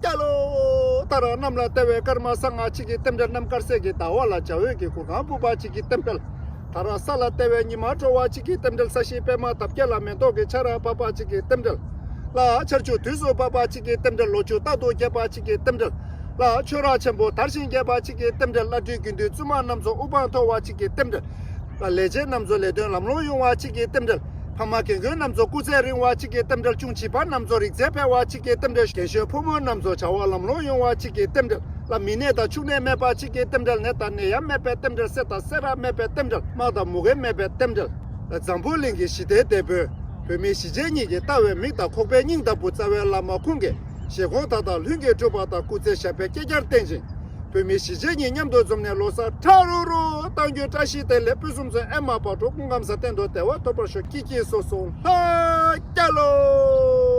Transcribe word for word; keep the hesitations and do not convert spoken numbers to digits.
ཀྱ་ལོ། ད་ར་གནམ་ལ་བལྟ་བའི་སྐར་མ་གསང་སྔགས་གཅིག་གི་རྟེན་འབྲེལ། གནམ་དཀར་གསལ་གྱི་ཟླ་བ་ལ་བྱ་འོད་ཀྱི་གུར་ཁང་སྤུབས་པ་གཅིག་གི་རྟེན་འབྲེལ། ད་ར་ས་ལ་བལྟ་བའི་ཉི་མ་དྲོ་བ་གཅིག་གི་རྟེན་འབྲེལ། ས་གཞིའི་པད་མ་འདབ་བརྒྱད་ལ་མེ་ཏོག་གི་ཆར་པ་བབས་པ་གཅིག་གི་རྟེན་འབྲེལ། ལ་ཆར་ཆུ་དུས་སུ་བབས་པ་གཅིག་གི་རྟེན་འབྲེལ། ལོ་ཕྱུགས་རྟག་ཏུ་རྒྱས་པ་གཅིག་གི་རྟེན་འབྲེལ། ལ་ཆོས་ར་ཆེན་པོ་དར་ཞིང་རྒྱས་པ་གཅིག་གི་རྟེན་འབྲེལ། ལྷ་འབྲི་དགེ་འདུན་བཙུན་མ་རྣམ་ཚོ་དབུ་འཕང་མཐོ་བ་གཅིག་གི་རྟེན་འབྲེལ། ལ་ལས་བྱེད་རྣམ་ཚོ་ལས་དོན་ལམ་ལྷོང་ཡོང་བ་གཅིག་གི་རྟེན་འབྲེལ། ཕ་མ་རྒན་རྒོན་རྣམ་ཚོ་སྐུ་ཚེ་རིང་བ་གཅིག་གི་རྟེན་འབྲེལ། ཅུང་བྱིས་པ་རྣམ་ཚོ་རིག་རྩལ་འཕེལ་བ་གཅིག་གི་རྟེན་འབྲེལ། རྒན་གཞོན་ཕོ་མོ་རྣམ་ཚོ་བྱ་བ་ལམ་ལྷོང་ཡོང་བ་གཅིག་གི་རྟེན་འབྲེལ། ལ་མི་ནད་དང་ཕྱུགས་ནད་མེད་པ་གཅིག་གི་རྟེན་འབྲེལ། ནད་དང་ནད་ཡམས་མེད་པའི་རྟེན་འབྲེལ། སེར་དང་སེར་ར་མེད་པའི་རྟེན་འབྲེལ། དམག་དང་མུ་གེ་མེད་པའི་རྟེན་འབྲེལ། ལ་འཛམ་བུ་གླིང་གི་ཞི་བདེའི་དེད་དཔོན། བོད་མི་གཞིས་བྱེས་གཉིས་ཀྱི་ལྟ་བའི་མིག་དང་ཁོག་པའི་སྙིང་ལྟ་བུ་རྩ་བའི་བླ་མ་ཁོང་གིས་བཞེད་དགོངས་མཐའ་དག་ལྷུན་གྱིས་གྲུབ་པ་དང་སྐུ་ཚེ་ཞབས་པད་བསྐལ་བརྒྱར་བརྟན་ཅིང་། བོད་མི་གཞིས་བྱེས་གཉིས་མཉམ་དུ་འཛོམས་ནས་ལོ་གསར་ཁྲ་རུ་རུ་གཏང་རྒྱུའི་བཀྲ་ཤིས་བདེ་ལེགས། ཕུན་སུམ་ཚོགས་ཨེ་མ་བག་དྲོ། སྐུ་ཁམས་བཟང་། གཏན་དུ་བདེ་བ་ཐོབ་པར་ཤོག་ཀྱི་ཀྱི་སོ་སོ་ལྷ་སྐྱ་ལོ།